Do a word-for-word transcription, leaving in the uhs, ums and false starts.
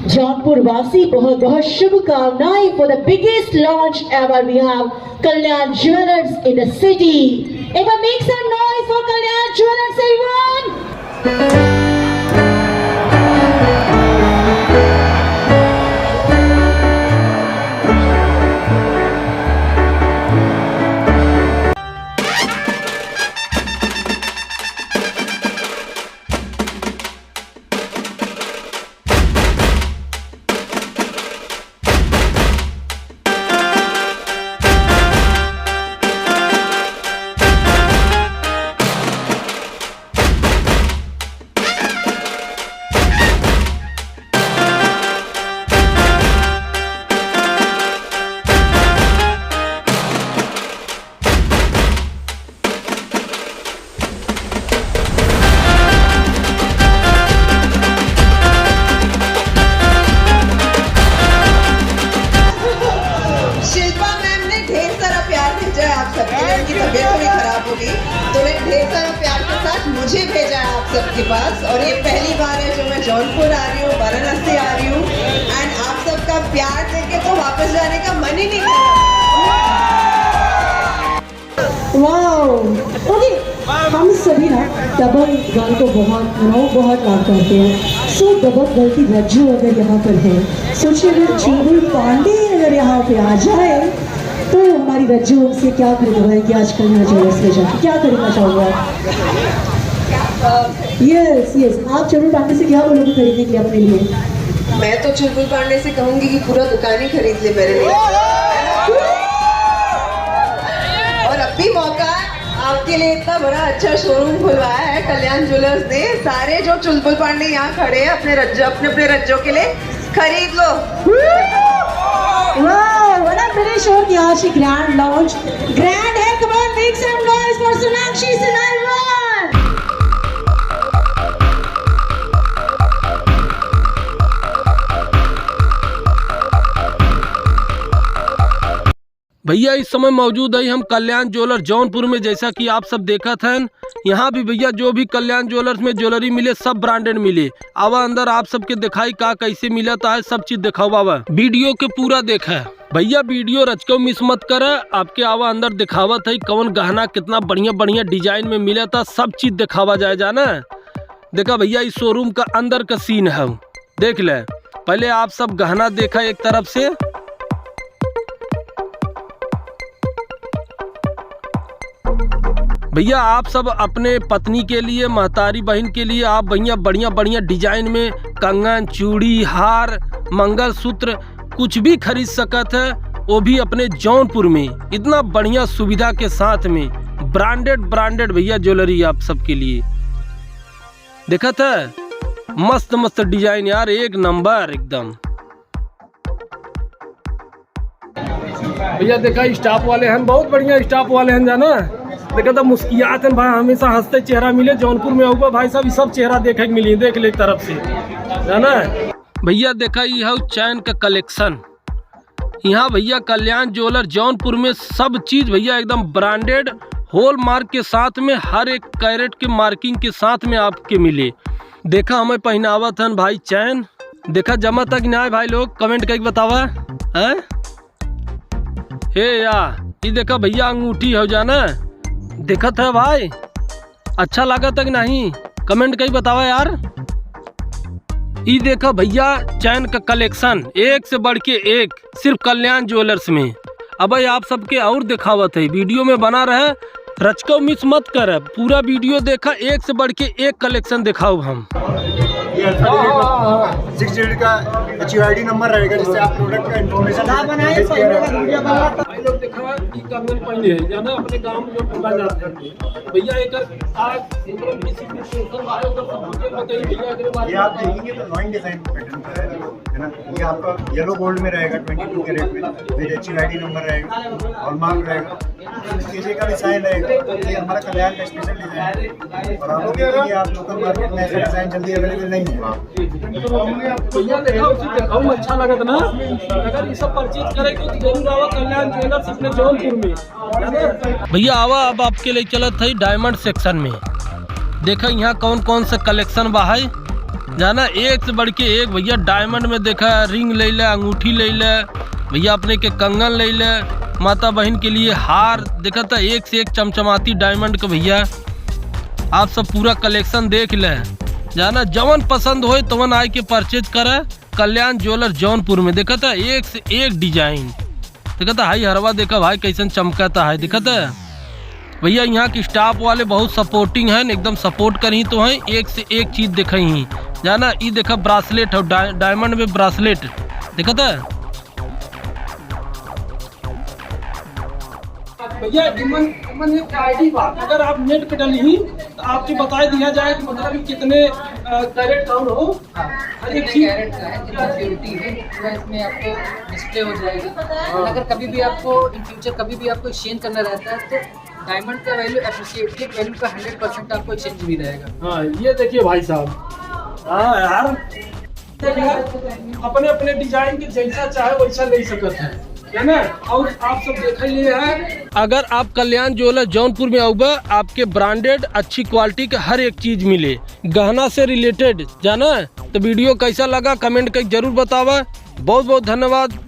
जौनपुर वासी बहुत बहुत शुभकामनाएं for the biggest launch ever. We have Kalyan Jewellers in the city. एक बार make some noise for Kalyan Jewellers, everyone. Shilpa ma'am ने ढेर सारा प्यार भेजा है आप सबके लिए। उनकी तबीयत थोड़ी खराब हो गई, तो उन्हें ढेर सारा प्यार के साथ मुझे भेजा है आप सबके पास। और ये पहली बार है जो मैं जौनपुर आ रही हूँ, वाराणसी आ रही हूँ, and आप सबका प्यार देके तो वापस जाने का मन ही नहीं कर रहा। वाओ, ओके, हम सभी ना दबंग गर्ल को बहुत, यू नो, बहुत लव करते हैं। सो दबंग गर्ल की रज्जो अगर यहाँ पर है, सोचिए अगर चुलबुल पांडे अगर यहाँ पे आ जाए तो हमारी रज्जो से क्या खरीदवाएगी आजकल यहाँ ज्वेलर्स में जाके, क्या खरीदना चाहोगे आप? यस, यस, आप चुलबुल पांडे से क्या बोलोगे खरीदने के लिए अपने लिए? मैं तो चुलबुल पांडे से कहूंगी कि पूरा दुकान ही खरीद ले मेरे लिए। और अब भी मौका है, आपके लिए इतना बड़ा अच्छा शोरूम खुलवाया है कल्याण ज्वेलर्स ने। सारे जो चुलबुल पांडे यहाँ खड़े हैं अपने रज्जो, अपने अपने रज्जो के लिए खरीद लो। वाओ, what a finish हो गया आज की ग्रैंड लॉन्च। ग्रैंड है, come on, make some noise for Sonakshi सिनालवार। भैया, इस समय मौजूद है हम कल्याण ज्वेलर जौनपुर में। जैसा कि आप सब देखत हैं, यहाँ भी भैया जो भी कल्याण ज्वेलर्स में ज्वेलरी मिले, सब ब्रांडेड मिले। आवा अंदर आप सबके दिखाई का कैसे मिलत है, सब चीज दिखावा। वीडियो के पूरा देखा भैया, वीडियो रचको मिस मत कर। आपके आवा अंदर दिखावत है कौन गहना कितना बढ़िया बढ़िया डिजाइन में मिलत है, सब चीज दिखावा जाए जाना। देखा भैया, इस शोरूम का अंदर का सीन है। देख ले, पहले आप सब गहना देखा एक तरफ से। भैया, आप सब अपने पत्नी के लिए, महतारी बहिन के लिए आप भैया बढ़िया बढ़िया डिजाइन में कंगन, चूड़ी, हार, मंगलसूत्र कुछ भी खरीद सकत है, वो भी अपने जौनपुर में इतना बढ़िया सुविधा के साथ में। ब्रांडेड ब्रांडेड भैया ज्वेलरी आप सबके लिए। देखत है मस्त मस्त डिजाइन यार, एक नंबर एकदम। भैया देखा, स्टाफ वाले हैं, बहुत बढ़िया स्टाफ वाले हैं जाना। देखा तो मुस्कियात हैं भाई, हमेशा हंसते चेहरा मिले। जौनपुर में आऊगा भाई साहब, ये सब चेहरा देखे के मिली, देख ले एक तरफ से जाना। भैया देखा, ये है चैन का कलेक्शन। यहाँ भैया कल्याण ज्वेलर जौनपुर में सब चीज भैया एकदम ब्रांडेड, हॉलमार्क के साथ में, हर एक कैरेट के मार्किंग के साथ में आपके मिले। देखा हमें पहनावत हन भाई चैन, देखा जमा तक ना आए भाई लोग, कमेंट करके बतावा। हैं? हे या, ई देखा भैया अंगूठी हो जाना, देखत है भाई, अच्छा लागत है कि नहीं? कमेंट कई बतावा यार। ई देखा भैया, चैन का कलेक्शन एक से बढ़ के एक, सिर्फ कल्याण ज्वेलर्स में। अब आप सबके और दिखावत है, वीडियो में बना रहे, रचको मिस मत कर, पूरा वीडियो देखा, एक से बढ़ के एक कलेक्शन दिखाओ हम। ये अल्फाबेट सिक्स डिजिट का एचयूआईडी नंबर रहेगा, जिससे आप प्रोडक्ट का इन्फॉर्मेशन। भाई लोग देखा, ई कंगन पहने है, जाना अपने गांव में जो बोला जाता है। भैया, एक आज मतलब किसी भी टेंशन आए, तो सब मुझे बताइए भैया, एकरे बारे ये में आप बताइए। देखेंगे तो नॉइन डिजाइन पैटर्न का है, है ना? ये आपका येलो गोल्ड में रहेगा, ट्वेंटी टू कैरेट में, विद एचयूआईडी नंबर रहेगा, हॉलमार्क रहेगा, सीजे का भी साइन रहेगा। ये हमारा कल्याण का स्पेशल डिजाइन है, और आप लोग देखेंगे, आप लोकल मार्केट में ऐसा डिजाइन जल्दी अवेलेबल नहीं होगा। भैया, देखा, उसी देखा, हम अच्छा लगत ना। अगर ये सब परचेज करे के तो जरूर आवा कल्याण ज्वेलर्स अपने जौनपुर में। भैया आवा, अब आपके लिए चलत है डायमंड सेक्शन में। देखा यहाँ कौन कौन सा कलेक्शन बा है। जाना, एक से बढ़ के एक भैया, diamond में देखा, ring ले ले, अंगूठी ले ले, भैया अपने के कंगन ले ले, माता बहिन के लिए हार, देखा था, एक से एक चमचमाती diamond का भैया। आप सब पूरा collection देख ले, जाना, जवन पसंद होए तवन आए के purchase करे। कल्याण ज्वेलर जौनपुर में, देखा था, एक से एक design। देखा था, हाई हरवा देखा भाई, कैसन चमकाता है, देखा था। भैया, यहाँ के staff वाले बहुत supporting हैं, एकदम support करही तो हैं, एक से एक चीज देखही। जाना, ई देखा bracelet है, डाय-, diamond में bracelet, देखा था। भैया, इमन, इमन एक ID बा, अगर आप net पे डलही तो आपके बता दिया जाए कि मतलब कि कितने, अ, carat gold हो। हाँ, हर एक कितने चीज। Carat का है, कितनी purity है, पूरा इसमें आपको display हो जाएगा। हाँ। अगर कभी भी आपको in future कभी भी आपको exchange करना रहता है तो diamond का value appreciate value का hundred percent आपको exchange भी रहेगा। हाँ, ये देखिए भाई साहब, हाँ यार, देखिए, अपने अपने design के जैसा चाहे वैसा ले सकत है, है ना? और आप सब देख लिए हैं। अगर आप कल्याण ज्वेलर जौनपुर में आउबा, आपके branded अच्छी quality के हर एक चीज मिले, गहना से related, जाना। तो video कैसा लगा, comment करके जरूर बतावा। बहुत बहुत धन्यवाद।